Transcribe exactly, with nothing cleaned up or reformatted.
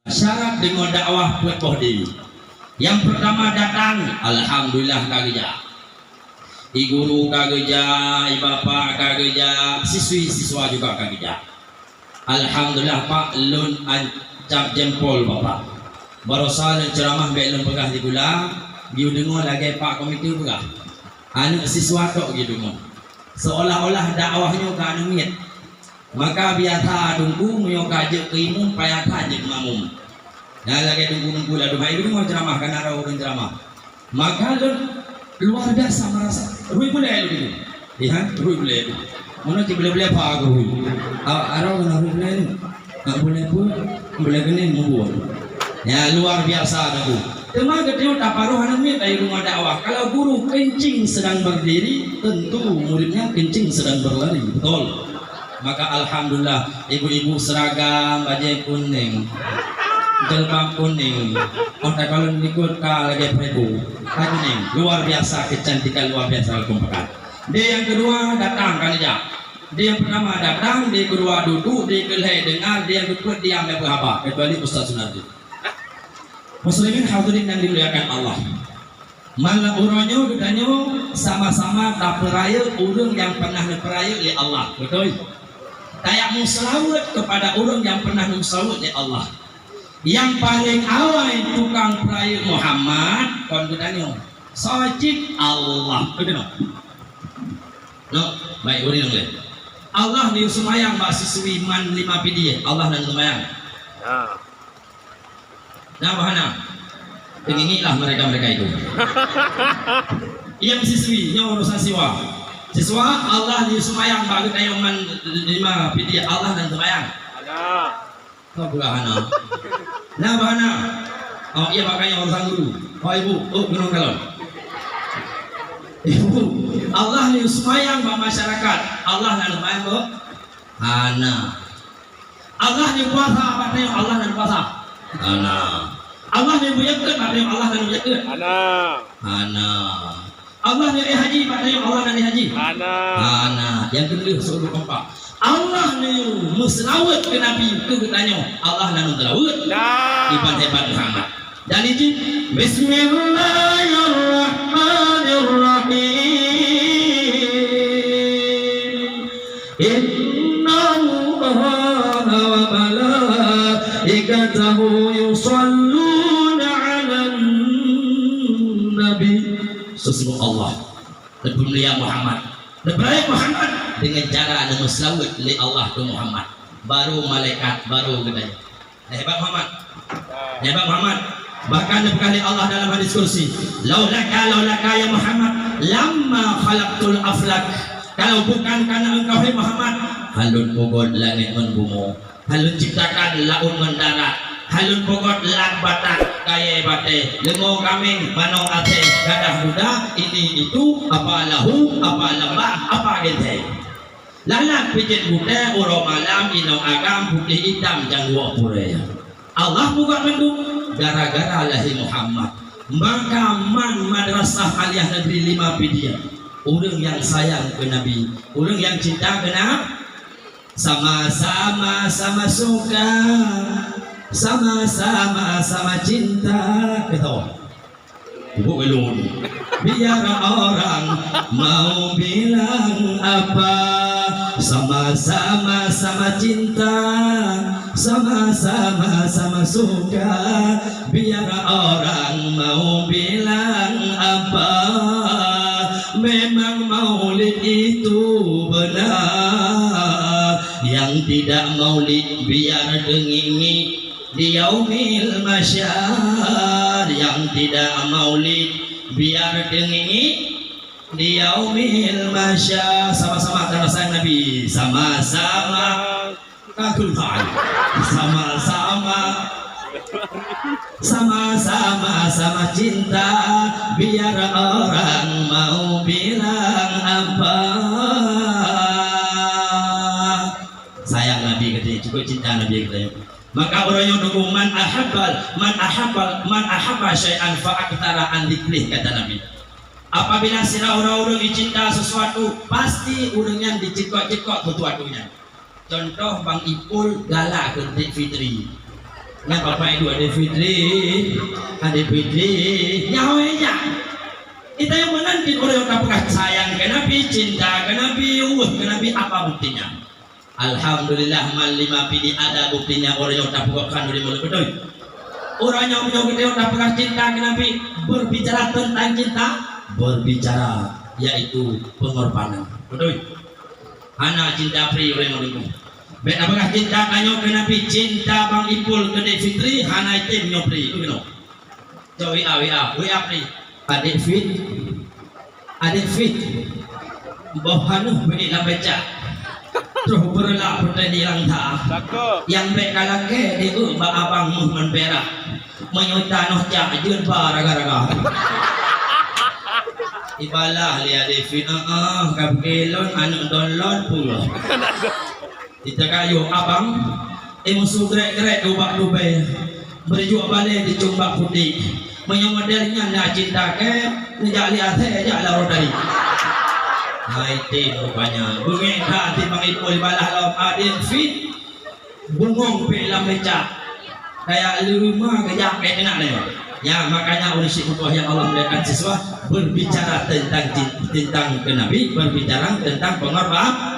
Syarat deungon dakwah peuet boh di. Nyang peurtama datang, alhamdulillah ka geujak. I guru ka geujak, i bapak ka geujak, siswi-siswa juga ka geujak. Alhamdulillah, Pak, lôn an-, cap jempol Bapak. Barosa lôn ceuramah bèk lôn peugah di gula, geuyue deungoe lagèe Pak Komite peugah. Aneuk siswa tok geuyue deungoe. Seolah-olah dakwah nyoe ka aneuk miet. Maka biasa teungku meunyoe ka jeuet keu imum, payah that jeuet keu makmum. Nyan lagèe teungku-teungku ladôm hai deungoe ceuramah, kana droe ureueng ceuramah. Maka lôn luar biasa merasa, rui bulèe lôn itu. Iya, rui bulèe itu. Mana cik bulèe-bulèe apa aku rui? Ah, ada orang rui bulèe ni. Tak boleh pun, boleh kena membuat. Ya, luar biasa tu. Teuma geutanyoe taparoh aneuk miet dari rumah dakwah. Kalau guru kencing sedang berdiri, tentu muridnya kencing sedang berlari. Betul? Maka alhamdulillah, ibu-ibu seragam bajèe kuning, jilbab kuning, oh, tak kalau ikut ka lagèe perebu, ka kuning. Luar biasa kecantikan, luar biasa kekompakan. Dia yang kedua datang ka neujak. Dia yang pertama datang, dia yang kedua duduk, dia yang kelhèe dengar, dia yang keempat diam dan berhaba, kecuali Ustaz Sunardi. Muslimin hadirin yang dimuliakan Allah. Malam uroe nyoe geutanyoe sama-sama tapeurayeuk ureueng nyang pernah neupeurayeuk lé Allah, beutôi? Tajak meuseulaweuet keupada ureueng nyang pernah neuseulaweuet lé Allah. Nyang paleng awai tukang peurayeuk Muhammad kon geutanyoe. Soe cit? Allah. Beutôi? Noh, baik, ureueng lé. Allah neuseumayang bak siswi man lima pidie. Allah na neuseumayang. Ya. Nah, bahana. Teungieng lah mereka-mereka itu. Nyang siswi, nyoe urusan siswa. Siswa, Allah neuseumayang bak geutanyoe man lima pidie, Allah na neuseumayang. Ada. Kok pula hana? Nah, bahana. Oh, iya, makanya urusan guru. Oh, ibu, oh, gunong kalon. Ibu, Allah neuseumayang bak masyarakat. Allah na neuseumayang, Bu? Hana. Allah neupuasa, bak tanyoe Allah na neupuasa. Hana. Allah neubeuzeukat, bak tanyoe Allah na neubeuzeukat. Hana. Hana. Allah neuék haji, bak tanyoe Allah na neuék haji. Hana. Hana. Nyang keudua, seuuruh keumpat. Allah neumeuseulaweuet keu Nabi keu geutanyoe, Allah na neuseulaweuet. Hana. Iban hebat Muhammad. Dan izin, Bismillahirrahmanirrahim. Innallaha wa malaikatahu yusalluna 'alan nabi. Sesungguh Allah, neupeumulia Muhammad, neupeurayeuk Muhammad deungon cara neumeuseulaweuet lé Allah keu Muhammad. Baru malaikat, baru geutanyoe. Hebat Muhammad. Hebat Muhammad. Bahkan dipeugah lé Allah dalam hadis kursi, "Laulaka, laulaka ya Muhammad, lamma khalaqtul aflak." Kalau bukan karena engkau, hai Muhammad, hana lôn peugot langét ngon bumoe, hana lôn ciptakan laôt ngon darat, hana lôn peugot lam batat, kayèe batèe, leumô kaméng, manok até, gadah muda, ini itu, apa lahu, apa lambah, apa geuntèe. Lalat pijét butée uroe malam, inong agam putéh itam nyang duek purée. Allah peubuet mandum gara-gara lahé Muhammad. Maka man Madrasah Aliyah Negeri Lima Pidie, ureuëng nyang sayang keu Nabi, ureuëng nyang cinta keu Na-, sama-sama sama suka, sama-sama sama cinta. Ketawa. Ibu belum. Biar orang mau bilang apa, sama-sama sama cinta, sama-sama sama suka. Biar orang mau bilang apa, memang maulid itu benar. Yang tidak maulid biar dengingik. Di yaumil mahsyar, yang tidak maulid biar dengingik di yaumil mahsyar. Sama-sama tara sayang Nabi, sama-sama kagum Tuhan. Sama-sama, sama-sama sama cinta, biar orang mau bilang apa. Sayang Nabi katanya, cukup cinta Nabi katanya. Maka ureuëng nyang tunggu, "Man ahabbal, man ahabbal, man ahabba syai'an fa aktsara an dzikrih," kata Nabi. Apabila sidroe ureuëng jicinta sesuatu, pasti ureuëng nyan jicekok-cekok sesuatu nyan. Contoh, Bang Ipul galak keu Idul Fitri. Nyan Bapak Ibu, Adik Fitri, Adik Fitri, nyawa ya. Kita yang menanti orang yang dapat sayang ke Nabi, cinta ke Nabi, uh ke Nabi, apa buktinya? Alhamdulillah, man lima pidi ada buktinya orang yang dapat kan dari mulut, betul? Orang yang punya kita yang dapat cinta ke Nabi, berbicara tentang cinta, berbicara yaitu pengorbanan, betul? Hana cinta pri orang yang. Bèk na peugah cinta tanyoe keu Nabi, cinta Bang Ipul keu Dek Fitri hana item nyoe pri. Keunoe. Cok W A, W A, W A pri. Adek Fit. Adek Fit. Boh hana beuet lam becak. Troh beureulah peuteuni rangta. Cakep. Nyang bèk ka lakèe deuek bak abang meuh ngon perak. Meunyoe tanoh cak jeuet ba raga-raga. Ibalah lé Adek Fit, "Heeh, ka pike lôn aneuk don lôn pula." Ita kayuh abang, eh, musu grek-grek ubak tubèe. Beureujok balèe di cumbak putéh. Meunyoe model nyan na cinta kèe, neujak lé asèe jak lam rot tadi. Hai tem rupanya. Beungèh that timbang ipoi balah lom Adek Fit. Bungong pih lam becak. Kayak leureuma geujak kèe keunak nyoe. Ya, makanya oleh syekh Allah yang Allah muliakan siswa berbicara tentang cin-, tentang ke Nabi, berbicara tentang pengorban.